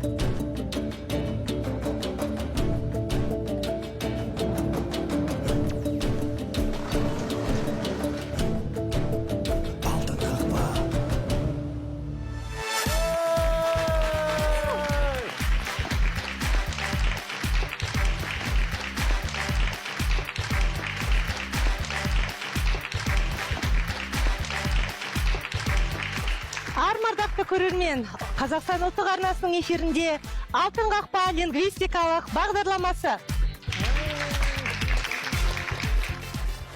Алтын қақпа. Ардақты көрермен, Қазақстан ұлттық арнасының эфирінде «Алтын қақпа» лингвистикалық бағдарламасы.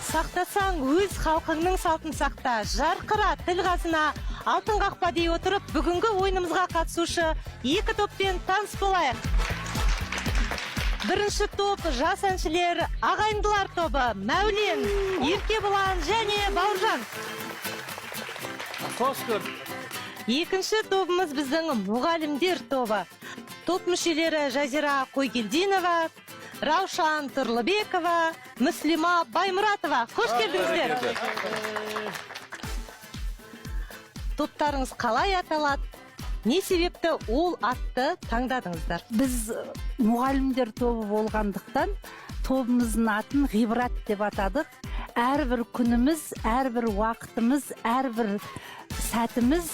Сақтасаң, өз халқыңның салтын сақта, жарқыра тіл қазына «Алтын қақпа» дей отырып, бүгінгі ойынымызға қатысушы екі топпен таныс болайық. Бірінші топ — жас әншілер, «Ағайындылар» тобы: Мәулен, Еркебұлан және Бауыржан. Қош көрдік. Екінші тобымыз — біздің мұғалімдер тобы. Топ мүшелері: Жазира Қойгелдинова, Раушан Тұрлыбекова, Мүслима Баймұратова. Қош келдіңіздер! Топтарыңыз қалай аталады? Не себепті ол атты таңдадыңыздар? Біз мұғалімдер тобы болғандықтан, тобымыздың атын «Ғибрат» деп атадық. Әрбір күніміз, әрбір уақытымыз, әрбір сәтіміз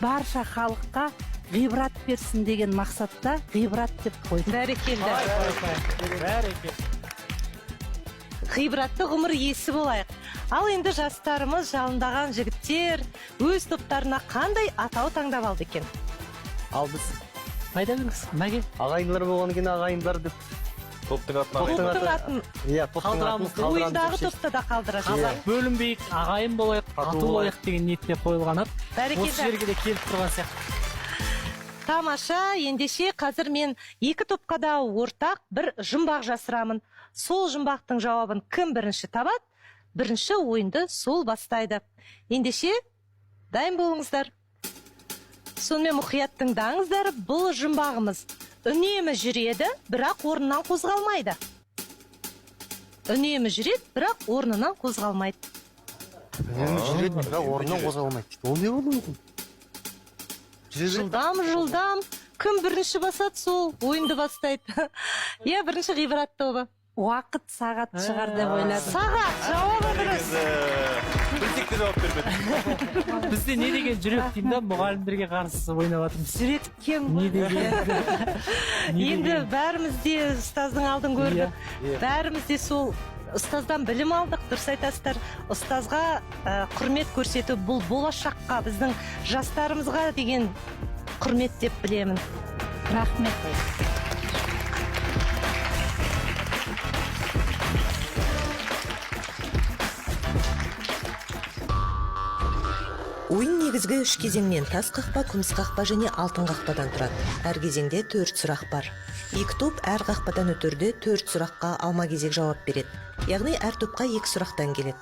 барша халыққа ғибрат берсін деген мақсатта «Ғибрат» деп қойдық. Бәрекелді! Бәрекелді. Ғибратты ғұмыр иесі болайық. Ал енді жастарымыз, жалындаған жігіттер өз топтарына қандай атау таңдап алды екен? Ал біз қайда беріңіз, Мәке? Ағайындылар болғаннан кейін «Ағайындылар» деп. Топтың атын. Топтың Топтың атын. Иә, топтың атын Қалдырамыз. қалдырамыз Ойындағы деп шештік. топты да қалдырасыз. Қазақ бөлінбейік, ағайын болайық, тату тату болайық деген ниетте қойылған ат. Осы Бәрекелді! жерге де келіп тұрған сияқты. Тамаша! Ендеше қазір мен екі топқа да ортақ бір жұмбақ жасырамын. Сол жұмбақтың жауабын кім бірінші табады, бірінші ойынды сол бастайды. Ендеше дайын болыңыздар. Сонымен, мұқият тыңдаңыздар. Бұл жұмбағымыз: үнемі жүреді, бірақ орнынан қозғалмайды. Үнемі жүреді, бірақ орнынан қозғалмайды. Үнемі жүреді, бірақ орнынан қозғалмайды дейді. Ол не болуы мүмкін? Жүре береді. Жылдам, жылдам! Кім бірінші басады, сол ойынды бастайды. Иә, бірінші «Ғибрат» тобы. Уақыт, сағат шығар деп ойладым. Сағат жауабы дұрыс. Білсек те жауап бермедік. Бізде не деген жүрек деймін да, мұғалімдерге қарсы ойнап жатырмыз. Жүрек кең Не ғой. деген не Енді деген? бәріміз де ұстаздың алдын көрдік, бәріміз де сол ұстаздан білім алдық. Дұрыс айтасыздар, ұстазға құрмет көрсету — бұл болашаққа, біздің жастарымызға деген құрмет деп білемін. Рахмет. Ойын негізгі үш кезеңнен: тас қақпа, күміс қақпа және алтын қақпадан тұрады. Әр кезеңде төрт сұрақ бар. Екі топ әр қақпадан өтерде төрт сұраққа алма кезек жауап береді, яғни әр топқа екі сұрақтан келеді.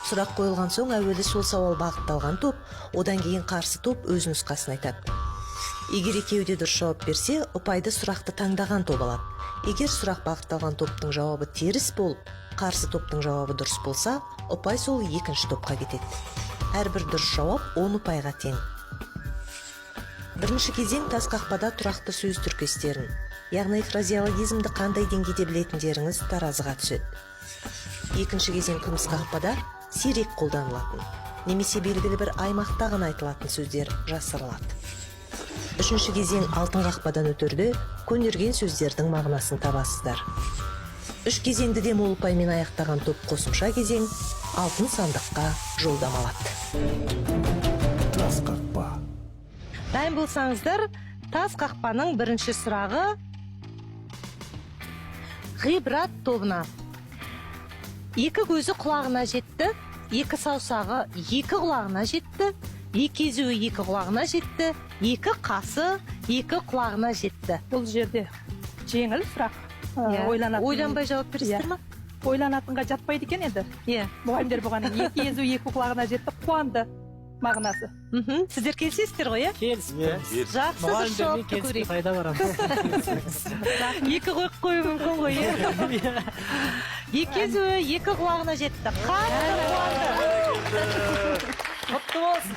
Сұрақ қойылған соң, әуелі сол сауал бағытталған топ, одан кейін қарсы топ өз нұсқасын айтады. Егер екеуі де дұрыс жауап берсе, ұпайды сұрақты таңдаған топ алады. Егер сұрақ бағытталған топтың жауабы теріс болып, қарсы топтың жауабы дұрыс болса, ұпай сол екінші топқа кетеді. Әрбір дұрыс жауап 10 ұпайға тең. Бірінші кезең — тас қақпада тұрақты сөз тіркестерін, яғни фразеологизмді қандай деңгейде білетіндеріңіз таразыға түседі. Екінші кезең — күміс қақпада сирек қолданылатын немесе белгілі бір аймақта ғана айтылатын сөздер жасырылады. Үшінші кезең — алтын қақпадан өтерде көнерген сөздердің мағынасын табасыздар. Үш кезеңді де мол ұпаймен аяқтаған топ қосымша кезең — алтын сандыққа жолдама алады. Тас қақпа. Дайын болсаңыздар, тас қақпаның бірінші сұрағы «Ғибрат» тобына. Екі көзі құлағына жетті, екі саусағы екі құлағына жетті, екі езуі екі құлағына жетті, екі қасы екі құлағына жетті. Бұл жерде жеңіл сұрақ. Иә. Ойланатын. Ойланбай жауап бересіздер ма? Ойланатынға жатпайды екен енді. Мұғалімдер болғаннан кейін, екі езу екі құлағына жетті, қуанды мағынасы. Сіздер келісесіздер ғой, иә? Келісіп тұрмыз. Жақсы, дұрыс Мұғалімдермен жауапты келіспей көрейік. қайда барамыз? Екі қойып қоюы мүмкін ғой, иә? Екі езуі екі құлағына жетті. Қатты қуанды. Құтты болсын.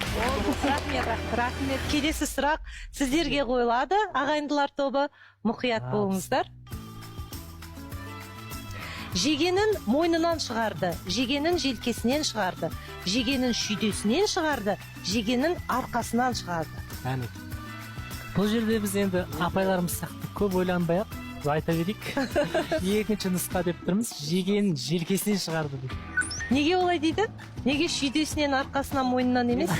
Рахмет, рахмет. Келесі сұрақ сіздерге қойылады, ағайындылар тобы. Мұқият болыңыздар. Жегенін мойнынан шығарды, жегенін желкесінен шығарды, жегенін шүйдесінен шығарды, жегенін арқасынан шығарды. Әне. Бұл жерде біз енді апайларымыз сияқты көп ойланбай ақ біз айта берейік. Екінші нұсқа деп тұрмыз. Жегенін желкесінен шығарды деп. Неге олай дейді? Неге шүйдесінен, арқасынан, мойнынан емес?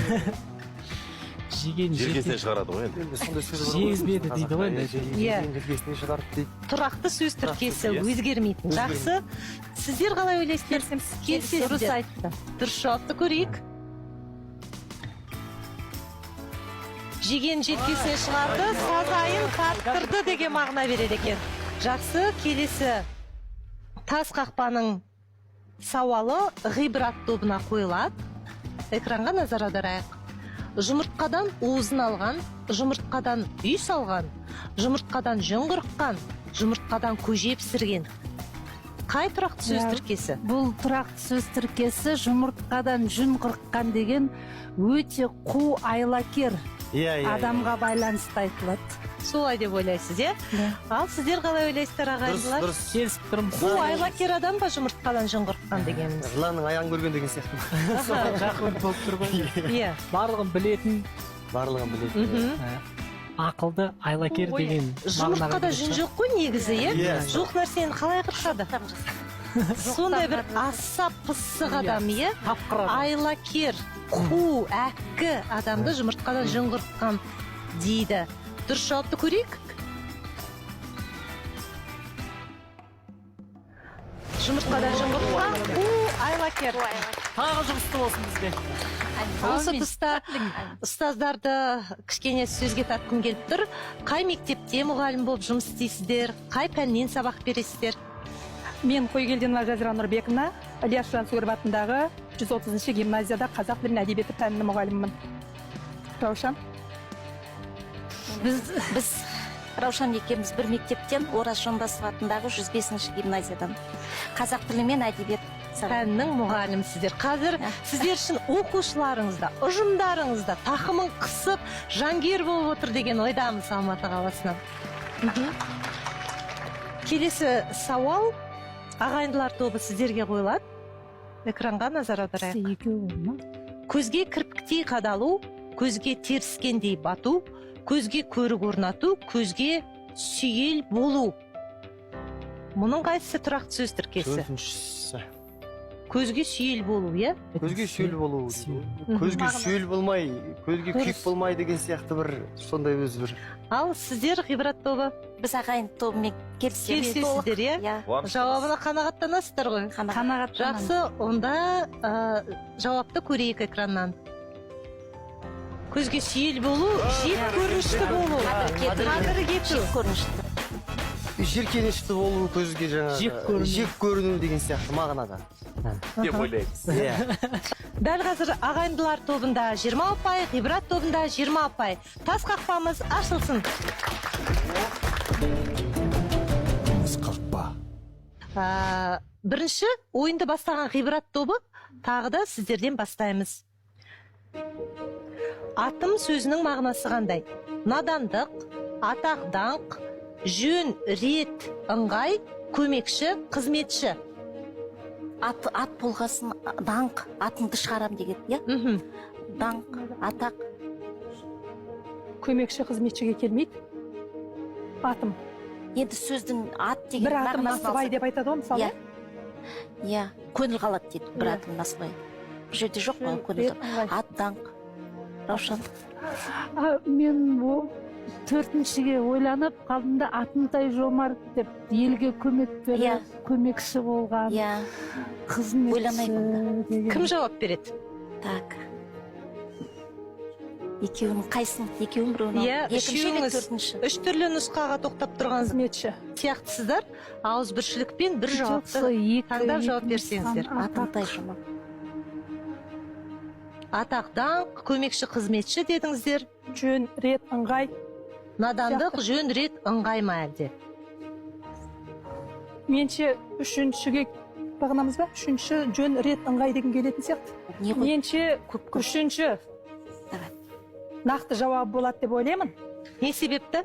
Жеген Желкесінен шығарады ғой енді. Енді сондай сөз бар ғой. Жегізбеді дейді ғой енді. Иә. Желкесінен шығарды дейді. Тұрақты сөз тіркесі, Иә. өзгермейтін. Жақсы. Сіздер қалай ойлайсыздар? Келісесіздер. Дұрыс айтты. Дұрыс жауапты көрейік. Жеген желкесінен шығарды, сазайын тарттырды деген мағына береді екен. Жақсы, келесі тас қақпаның сауалы ғибрат тобына қойылады. Экранға назар аударайық. Жұмыртқадан уызын алған, жұмыртқадан үй салған, жұмыртқадан жүн қырыққан, жұмыртқадан көже пісірген. Қай тұрақты сөз Иә. тіркесі? Бұл тұрақты сөз тіркесі жұмыртқадан жүн қырыққан деген өте қу айлакер Иә, иә. адамға байланысты айтылады. Солай деп ойлайсыз, иә? Иә. Ал сіздер қалай ойлайсыздар, Дұрыс, ағайындылар? дұрыс. Келісіп тұрмыз. Қу айлакер адам ба жұмыртқадан жүн қырыққан дегеніміз? Жыланның аяғын көрген деген сияқты. Жақын болып тұр ғой. Иә. Барлығын білетін, Барлығын білетін. Ақылды айлакер Ой, деген Жұмыртқада жүн жоқ қой негізі, иә? Иә. Жоқ нәрсені қалай қырқады? Сондай бір аса пысық адам, иә? Тапқыр адам. Айлакер, қу, әккі адамды жұмыртқадан жүн қырыққан дейді. Дұрыс жауапты көрейік. Жұмыртқадан жүн қырыққан қу айлакер. Тағы жұғысты болсын бізге. Осы тұста ұстаздарды кішкене сөзге тартқым келіп тұр. Қай мектепте мұғалім болып жұмыс істейсіздер? Қай пәннен сабақ бересіздер? Мен Қойгелдинова Жазира Нұрбековна, Ілияс Жансүгіров атындағы 130-шы гимназияда қазақ тілі мен әдебиеті пәнінің мұғалімімін. Раушан. Біз Раушан екеуміз бір мектептен, Ораз Жандасов атындағы 105-ші гимназиядан. Қазақ тілі мен әдебиет сабақ. Пәннің мұғалімсіздер. Қазір сіздер үшін оқушыларыңыз да, ұжымдарыңыз да тақымын қысып, жангер болып отыр деген ойдамыз Алматы қаласынан. Келесі сауал ағайындылар тобы сіздерге қойылады. Экранға назар аударайық. Екеуі ма? Көзге кірпіктей қадалу, көзге теріскендей бату, көзге көрік орнату, көзге сүйел болу. Мұның қайсысы тұрақты сөз тіркесі? Төртіншісі. Көзге сүйел болу, иә? Көзге сүйел болу. Көзге сүйел болмай, көзге күйік болмай деген сияқты бір сондай өзі бір. Ал сіздер, ғибрат тобы? Біз ағайын тобымен келісеміз. Келісесіздер, иә? Иә. Жауабына қанағаттанасыздар ғой? Қанағаттанамыз. Жақсы, онда жауапты көрейік экраннан. Көзге сүйел болу, жек көрінішті болу. Қадірі кету. Жек көрінішті. Жеркенішті болу, көзге жаңағы Жек көріну. Жек көріну деген сияқты мағынада. Деп ойлаймыз. Иә. Дәл қазір ағайындылар тобында 20 ұпай, ғибрат тобында 20 ұпай. Тас қақпамыз ашылсын. Күміс қақпа. Бірінші ойынды бастаған ғибрат тобы, тағы да сіздерден бастаймыз. Атым сөзінің мағынасы қандай? Надандық, атақ даңқ, жөн, рет, ыңғай, көмекші, қызметші. Ат, ат болғасын даңқ, атыңды шығарам деген, иә? Даңқ, атақ. Көмекші, қызметшіге келмейді. Атым. Енді сөздің ат деген Бір атым мағынасын насыбай алсақ. Деп айтады ғой мысалы. Иә. Иә, көңіл қалады дейді, бір Иә. атым насыбай. Бұл жерде жоқ қой көңіл. Рет, ыңғай. Ат, даңқ. Раушан. А, мен о төртіншіге ойланып қалдым да, атымтай жомарт деп елге көмек беріп, Иә. көмекші болған, Иә. қызметші Ойланайық онда. деген. Кім жауап береді? Так. Екеуінің қайсысын, екеуін біреуін Иә, ал. Екінші или үшеуіңіз. төртінші? Үш түрлі нұсқаға тоқтап тұрған Қызметші. сияқтысыздар. Ауызбіршілікпен бір Жоқ, жауапты сол екі- таңдап жауап екі берсеңіздер. нұсқаны атақ. Атымтай жомарт. Атақ, даңқ, көмекші, қызметші дедіңіздер. Жөн, рет, ыңғай. Надандық, жөн, рет, ыңғай ма әлде? Менше үшіншіге Бағынамыз ба? Үшінші жөн, рет, ыңғай деген келетін сияқты. Не ғой? Меніңше, Көп көп. үшінші Давай. нақты жауабы болады деп ойлаймын. Не себепті?